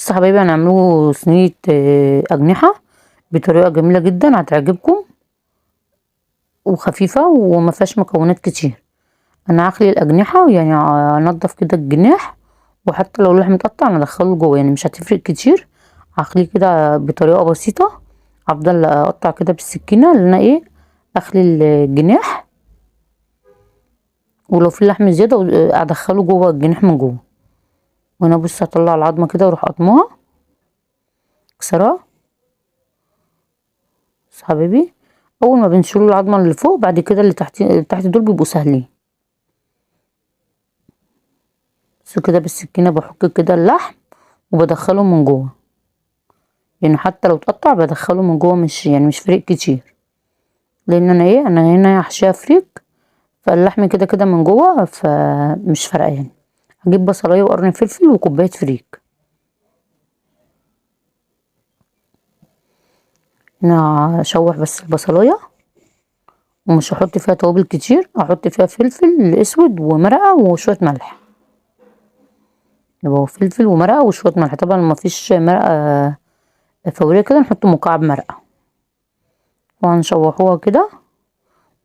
بس يا حبايبي هنعملوه صينية اجنحة بطريقة جميلة جدا هتعجبكم وخفيفة وما فيهاش مكونات كتير. انا هخلي الاجنحة، يعني انضف كده الجناح، وحتى لو اللحم متقطع انا ادخله جوه، يعني مش هتفرق كتير. هخليه كده بطريقة بسيطة، هفضل اقطع كده بالسكينة ان انا ايه اخلي الجناح، ولو في لحم زيادة ادخله جوه الجناح من جوه. وانا بص هطلع العظمة كده واروح قطمها اكسرها. بص حبايبي اول ما بنشيلوا العظمة اللي فوق، بعد كده اللي تحت دول بيبقوا سهلين. بس كده بالسكينة بحك كده اللحم وبدخله من جوه، يعني حتى لو اتقطع بدخله من جوه، مش يعني مش فرق كتير، لان انا ايه انا هنا هحشيها فريك، فاللحم كده كده من جوه فمش فارقه يعني. هجيب بصلايه وقرن فلفل وكوبايه فريك. هنا هشوح بس البصلايه، ومش هحط فيها توابل كتير، هحط فيها فلفل اسود ومرقه وشوية ملح. يبقى هو فلفل ومرقه وشوية ملح. طبعا ما فيش مرقه فورية كده نحط مكعب مرقه، وهنشوحوها كده،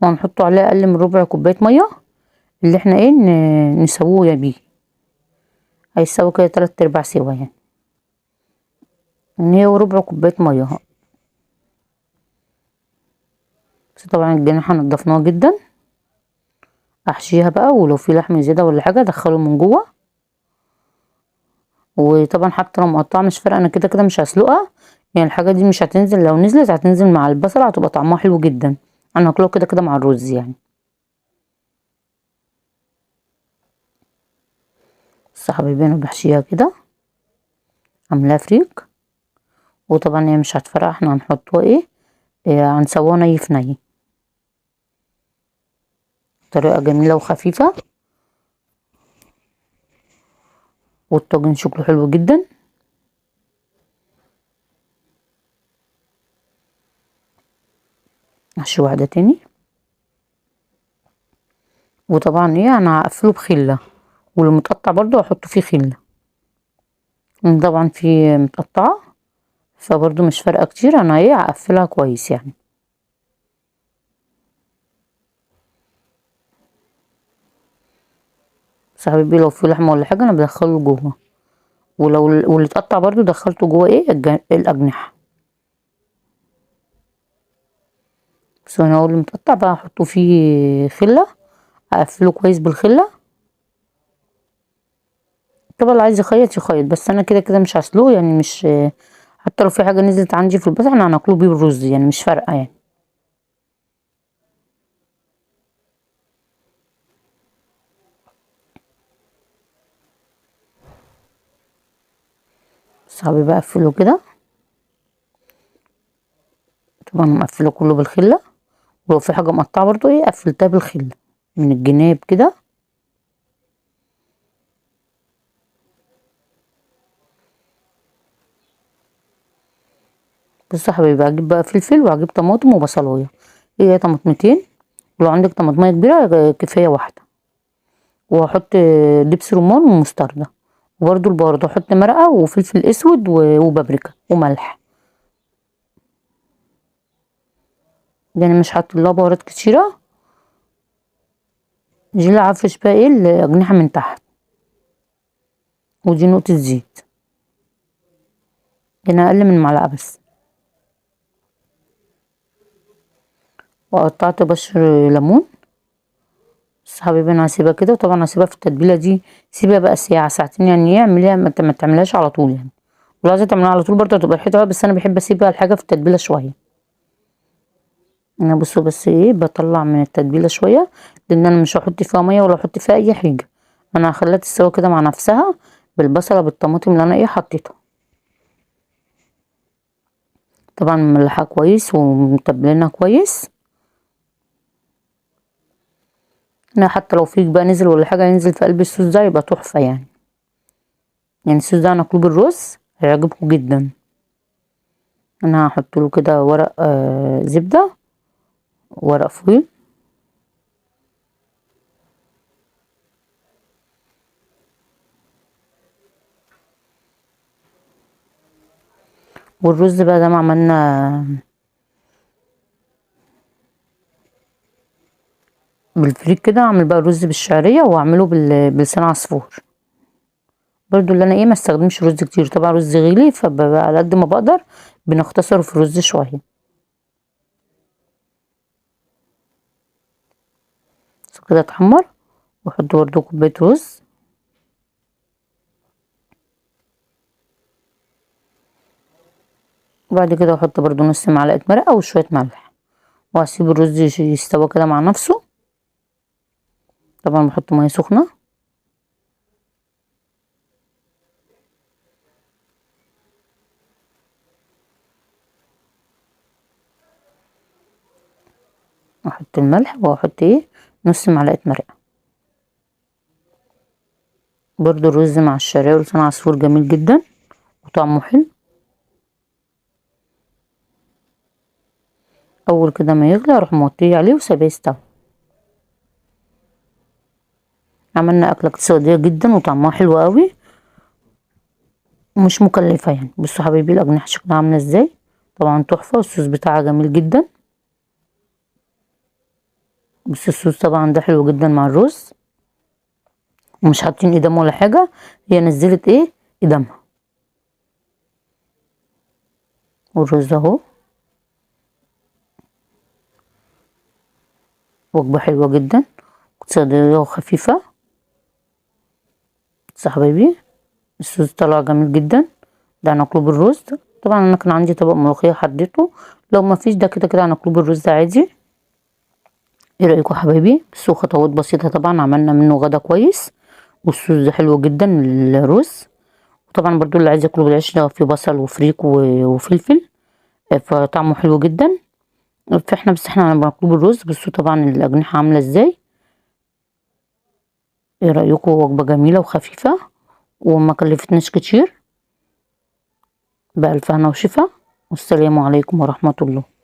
وهنحطوا عليها اقل من ربع كوباية مية اللي احنا ايه نسووه يا بيه. هيساوي كده 3/4 سوا، يعني ان هي وربع كوباية مية. بس طبعا الجناحه نضفناها جدا. احشيها بقى، ولو في لحم زيادة ولا حاجة ادخله من جوه. وطبعا حتى لو مقطعه مش فارقه، انا كده كده مش هسلقها، يعني الحاجة دي مش هتنزل، لو نزلت هتنزل مع البصله هتبقى طعمها حلو جدا. انا هاكلها كده كده مع الرز يعني. بس يا حبايبي انا بحشيها كده، عاملاها فريك، وطبعا هي مش هتفرقع، احنا هنحطوها ايه هنسويها ني في ني. طريقه جميلة وخفيفة، والطاجن شكله حلو جدا. احشي واحدة تاني. وطبعا ايه انا هقفله بخله، واللي متقطع برضو هحطه فيه خله، طبعا في متقطعه فبرضو مش فارقه كتير، انا ايه هقفلها كويس يعني. بس حبيبي لو في لحمه ولا حاجة انا بدخله جوه، ولو واللي اتقطع برضو دخلته جوه ايه الاجنحة. بس انا اول متقطع بقى احطه فيه خله، اقفله كويس بالخله. طبعا اللي عايز يخيط يخيط، بس انا كده كده مش هسلقه، يعني مش حتى لو في حاجة نزلت عندي في البصل احنا هناكله بيه بالرز، يعني مش فارقه يعني. بس حبيبي بقفله كده، طبعا مقفلة كله بالخله، ولو في حاجة مقطعه برضو ايه قفلتها بالخله من الجناب كده. بصوا يا حبايبي هجيب بقى فلفل وهجيب طماطم وبصلايه، هي طماطمتين، ولو عندك طماطميه كبيرة كفاية واحدة. وهحط دبس رمان ومستردة، وبرده البهارات هحط مرقه وفلفل اسود وبابريكا وملح، يعني مش حاطه لها بهارات كتيرة. دي اللي هفرش بقى ايه الاجنحة من تحت، ودي نقطة زيت، يعني اقل من معلقه بس. وقطعت بشر ليمون. بس حبايبي انا هسيبها كده، وطبعا هسيبها في التتبيله دي، سيبها بقى ساعة ساعتين، يعني اعمليها ما تعملهاش على طول يعني، ولو عايزه تعمليها على طول برضه هتبقى ريحتها، بس انا بحب اسيبها الحاجة في التتبيله شوية. انا بصوا بس ايه بطلع من التتبيله شوية، لان انا مش هحط فيها مية ولا هحط فيها اي حاجة، انا هخليها تستوي كده مع نفسها بالبصله بالطماطم اللي انا ايه حطيتها. طبعا مملحاها كويس ومتبلينها كويس. انا حتى لو فيك بقى نزل ولا حاجة ينزل في قلب الصوص ده يبقى تحفة يعني. يعني الصوص ده هناكله بالرز هيعجبكم جدا. انا هحط له كده ورق زبدة، ورق فويل، والرز بقى ده ما عملنا بالفريك كده، اعمل بقى الرز بالشعريه واعمله بلسان عصفور برضو، اللي انا ايه ما استخدمش رز كتير، طبعا رز غلي فبقى على قد ما بقدر بنختصره في الرز شوية. كده اتحمر، واحط برضو كوباية رز. وبعد كده احط برضو نص معلقه مرقه وشوية ملح، واسيب الرز يستوى كده مع نفسه. طبعا بحط مية سخنة. احط الملح واحط ايه نص معلقه مرقه. برضو الرز مع الشعرية ولسان عصفور جميل جدا وطعمه حلو. اول كده ما يغلي اروح موطيه عليه وسيبيه يستوي. عملنا اكله اقتصادية جدا وطعمها حلو قوي ومش مكلفة يعني. بصوا حبايبي الاجنحة شكلها عامله ازاي، طبعا تحفة، والصوص بتاعها جميل جدا. بصوا الصوص طبعا ده حلو جدا مع الرز، ومش حاطين ايدام ولا حاجة، هي نزلت ايه ايدامها. والرز اهو، وجبة حلوة جدا اقتصادية وخفيفة. بصوا حبايبي الصوص طلع جميل جدا، ده هناكله بالرز. طبعا انا كان عندي طبق ملوخية حديته، لو ما فيش ده كده كده هناكله بالرز عادي. ايه رايكم حبايبي؟ بصوا خطوات بسيطة طبعا عملنا منه غدا كويس، والصوص ده حلو جدا للرز. وطبعا برضو اللي عايز ياكله بالعيش ده فيه بصل وفريك وفلفل، فطعمه حلو جدا. فاحنا بس احنا بناكله بالرز. بصوا طبعا الاجنحة عامله ازاي، ايه رايكم؟ وجبة جميلة وخفيفة وما كلفتناش كتير. بألف هنا وشفا، والسلام عليكم ورحمة الله.